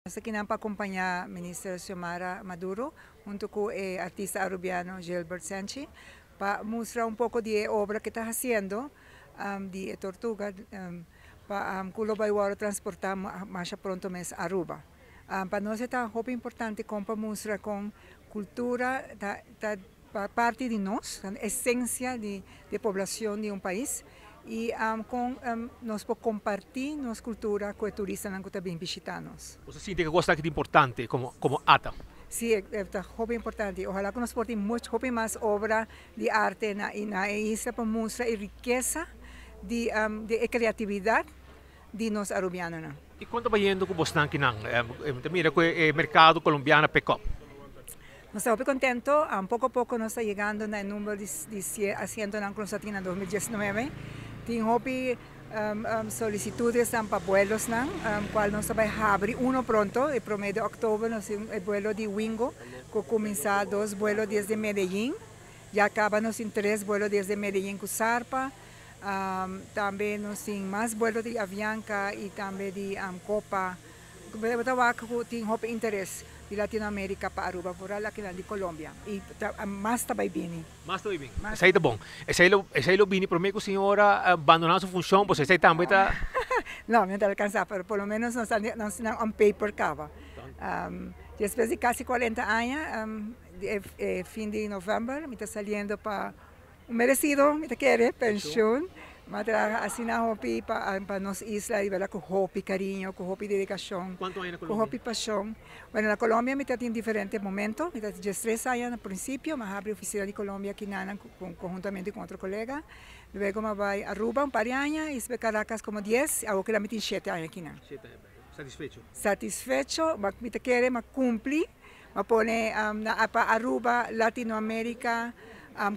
Nos ta aki pa acompaña Minister Xiomara Maduro hunto cu e artista arubiano Gilbert Senchi pa mustra un poco di obra cu e ta haciendo di tortuga pa cu lo bay transporta mas pronto mes Aruba. Pa nos ta hopi importante con pa mustra con cultura ta parti di nos, esencia di poblacion di un pais y con nos por comparti nos cultura cu e turistanan cu ta bin bishita nos. Bo ta sinti cu ta importante como ATA? Si, ta hopi importante. Ohala cu nos por tin mucho mas obra di arte na isla pa mustra e rikesa di creatividad di nos arubianonan. Y con ta bayendo cu boso akinan? Mira cu e mercado colombiano pick up. Nos ta contento, poco a poco nos ta yegando na number di asientonan cu nos tabatin na 2019. Tin hopi solicitudnan pa vuelonan, cual nos ta bay habri uno pronto, e prome di october, nos tin e vuelo di Wingo, cu ta cuminsa dos vuelo desde Medellín, ya caba nos tin tres vuelo desde Medellín cu zarpa, tambe nos tin mas vuelo di Avianca y tambe di Copa. Tin hopi interes di Latinoamerica pa Aruba, vooral aki di Colombia. Y mas ta bini. Mas ta bini. Esey ta bon. Esey lo bini prome cu e señora bandona su funcion, pues esey tambe ta. No, no ta alcansa, pero por lo menos nos tin on paper caba. Despues di casi 40 aña, fin di november, mi ta saliendo pa un merecido, mi ta kere, pensioen. M'a traha asina hopi pa nos isla y berdad cu hopi cariño, cu hopi dedicacion, Cuanto aña na cu Colombia? Hopi pasion. Bueno, na Colombia mi tin diferente momento, mi tin 3 aña na principio, m'a habri oficina di Colombia aki na, conhuntamente cu otro colega. Luego m'a bay Aruba un par di aña y Caracas como 10, awor cu mi tin 7 aña aki na. 7 aña. Satisfecho? Satisfecho, mi ta kere, m'a cumpli, m'a pone pa Aruba, Latinoamerica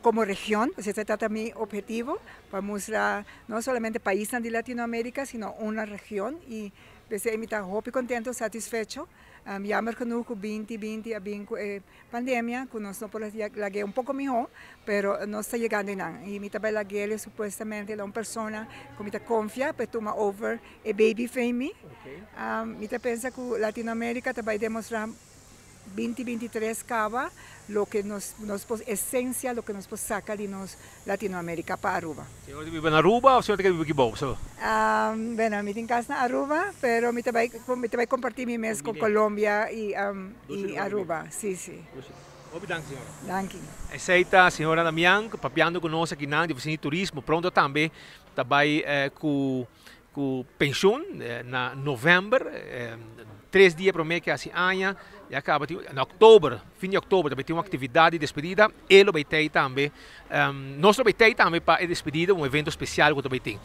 como region, esey ta mi obhetivo, pa mustra no solamente paisnan di Latinoamerica, sino un region y pesey mi ta hopi contento, satisfecho. Jammer genoeg cu 2020 a bin cu e pandemia, cu nos no por lag'e un poco miho, pero nos ta yegando nan. Y mi ta bay lag'e supuestamente un persona cu mi ta confia pa tuma over e baby for mi. Mi ta pensa cu Latinoamerica ta bay demostra 2023 caba loke nos esencia, loke nos por saca di nos Latinoamerica pa Aruba. Señora ta biba na Aruba of señora ta biba aki bou? So? Bueno, mi tin cas na Aruba, pero mi ta bay comparti mi mes cu Colombia y Aruba. Si. Hopi danki, señora. Danki. Esey ta señora Damian, papiando cu nos aki na Oficina di Turismo. Pronto tambe ta bay cu pensioen na november, 3 dia prome cu hasi aña, y caba na october, fin di october, tambe tin un actividad di despedida, e lo bay tambe, nos lo bay tambe pa e despedida, un evento special cu tambe tin.